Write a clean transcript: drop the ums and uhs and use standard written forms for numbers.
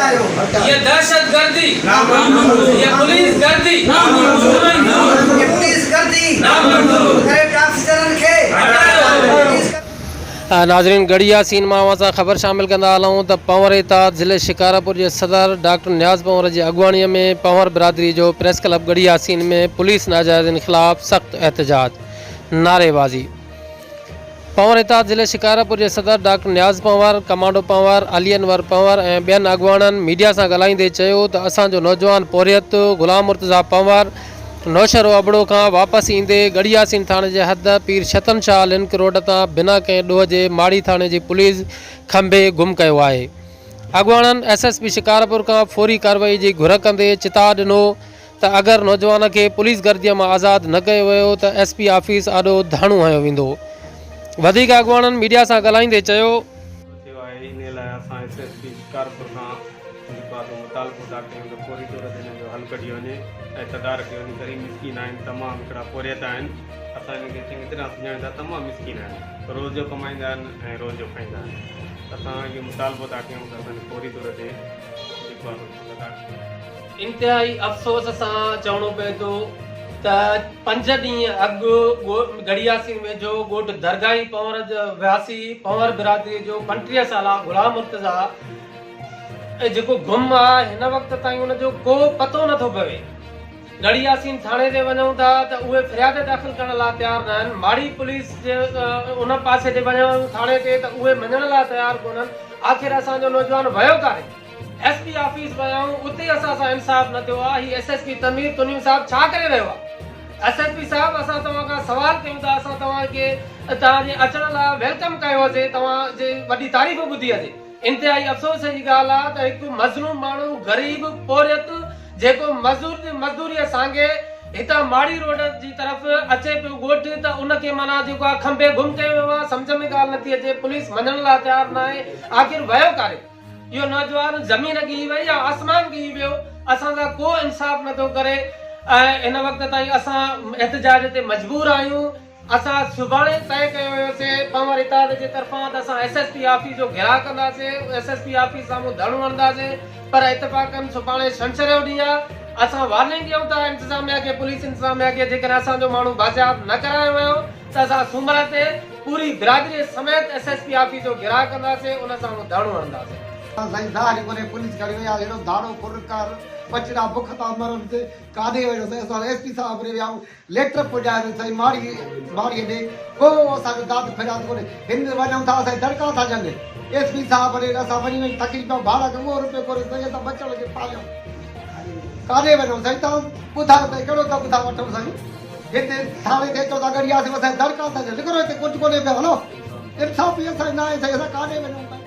هيء دهشتگردي، هيء پوليس گردي، هيء پوليس گردي، ڪرپٽ آفيسرن کي هٽايو. ناظرين ڳڙهي ياسين مان اوهان سان خبر شامل ڪندا هلون ته پنهور اتحاد ضلعي شڪارپور جي صدر ڊاڪٽر نياز پنهور جي اڳواڻي ۾ پنهور برادري جو press club Garhi Yasin ۾ police ناجائزين خلاف سخت احتجاج نعريبازي پنهور اتحاد ضلعي شڪارپور جي صدر ڊاڪٽر نياز پنهور، ڪمانڊو پنهور، علي انور پنهور ۽ ٻين اڳواڻن ميڊيا سان ڳالهائيندي چيو ته اسان جو نوجوان پورهيت غلام مرتضيٰ پنهور نوشهرو ابڙو کان واپس ايندي ڳڙهي ياسين ٿاڻي جي حد پير شتن شاهه لنڪ روڊ تان بنا ڪنهن ڏوهه جي ماڙي ٿاڻي جي پوليس کنڀي گم ڪيو آهي. اڳواڻن ايس ايس پي شڪارپور کان فوري ڪارروائي جي گهر ڪندي چتاء ڏنو ته اگر نوجوان کي پوليس گرديء مان آزاد نه ڪيو ويو ته ايس پي آفيس آڏو ڌرڻو هنيو ويندو. وڌيڪ اڳواڻن ميڊيا سان ڳالهائيندي چيو. ٿيو آهي انهي لاء اسان ايس ايس پي شڪارپور کان جيڪو آهي سو مطالبو ٿا ڪيون ته فوري طور تي انهن جو حل ڪڍيو وڃي ۽ تدارڪ ڪيو وڃي غريب مسڪين آهن تمام هڪڙا پورهيت آهن اسان انهن کي چڱي طرح سڃاڻيون ٿا تمام مسڪين آهن روز جو ڪمائيندا آهن ۽ روز جو کائيندا آهن اسان اهو مطالبو ٿا ڪيون ته اسان کي فوري طور تي جيڪو آهي سو تدارڪ ڪيو وڃي. انتهائي افسوس سان چوڻو پئي ٿو ته پنج ڏينهن اڳ ڳڙهياسين ويجهو ڳوٺ درگاهي پنهور واسي پنهور برادري جو 35 سالا غلام مرتضيٰ جيڪو گم آ هن وقت تائين ان جو ڪو پتو نٿو پوي. ڳڙهياسين ٿاڻي تي وڃون ٿا ته اهي فرياد داخل ڪرڻ لاء تيار ناهن، ماڙي پوليس جي ان پاسي تي وڃون ٿاڻي تي ته اهي مڃڻ لاء تيار ڪونهن، آخر اسان جو نوجوان ويو ڪاڏي؟ ايس پي آفيس ويا آهيون اتي اسان سان انصاف نه ٿيو آهي هي S S P Tanveer Tunio صاحب ڇا ڪري رهيو آهي ايس ايس پي صاحب اسان توهان کان سوال ڪيون ٿا اسان توهان کي توهان جي اچڻ لاء welcome ڪيو هسي توهان جي وڏي تعريف ٻڌي هسي انتهائي افسوس جي ڳالهه آهي ته هڪ مظلوم ماڻهو غريب پورهيت جيڪو مزور جي مزدوريء سانگي هتان ماڙي روڊ جي طرف اچي پيو ڳوٺ ته ان کي معنيٰ جيڪو آهي کنڀي گم ڪيو ويو آهي سمجهه ۾ ڳالهه نٿي اچي پوليس مڃڻ لاء تيار ناهي آخر ويو ڪاري اهو نوجوان زمين ڳهي وئي يا آسمان ڳهي ويو اسان سان ڪو انصاف نٿو ڪري ۽ هن وقت تائين اسان احتجاج تي مجبور آهيون اسان سڀاڻي طئي ڪيو هيوسي پنهور اتحاد جي طرفان ته اسان ايس ايس پي آفيس جو گهيراء ڪنداسي ايس ايس پي آفيس سامهون ڌرڻو هڻنداسي پر اتفاقن سڀاڻي ڇنڇر جو ڏينهن آهي اسان وارننگ ڏيون ٿا انتظاميا کي پوليس انتظاميا کي جيڪڏهن اسان جو ماڻهو بازياب نه ڪرايو ويو ته اسان سومر تي پوري برادري سميت ايس ايس پي آفيس جو گهيراء ڪنداسين ان سامهون ڌرڻو هڻنداسين. سائين ظاهر ڪونهي پوليس کڻي وئي آ هيڏو ڌاڙو ڦر ڪار ٻچڙا بک ٿا مرن سي ڪاڏي ويو سائين اسان ايس پي صاحب ڏي ويا آهيون ليٽر پڄاياسين سائين ماڙي ماڙي ڏي ڪو اسان جو داد فرياد ڪونهي هن وڃون ٿا اسان دڙڪا ٿا ڏين ايس پي صاحب ڏي اسان وڃي وڃي ٿڪجي پيا ڀاڙا کي اهو روپيو ڪونهي سائين اسان ٻچڙن کي پاليون ڪاڏي وڃون سائين تان ٻڌايو ته ڪهڙو دڳ ٿا وٺون سائين هتي ٿاڻي تي اچو ٿا ڳڙهي آسي اسان دڙڪا ٿا ڏين نڪرو هتي ڪجهه ڪونهي پيو هلو انصاف ئي اسان جو ناهي سائين اسان ڪاڏي وڃون.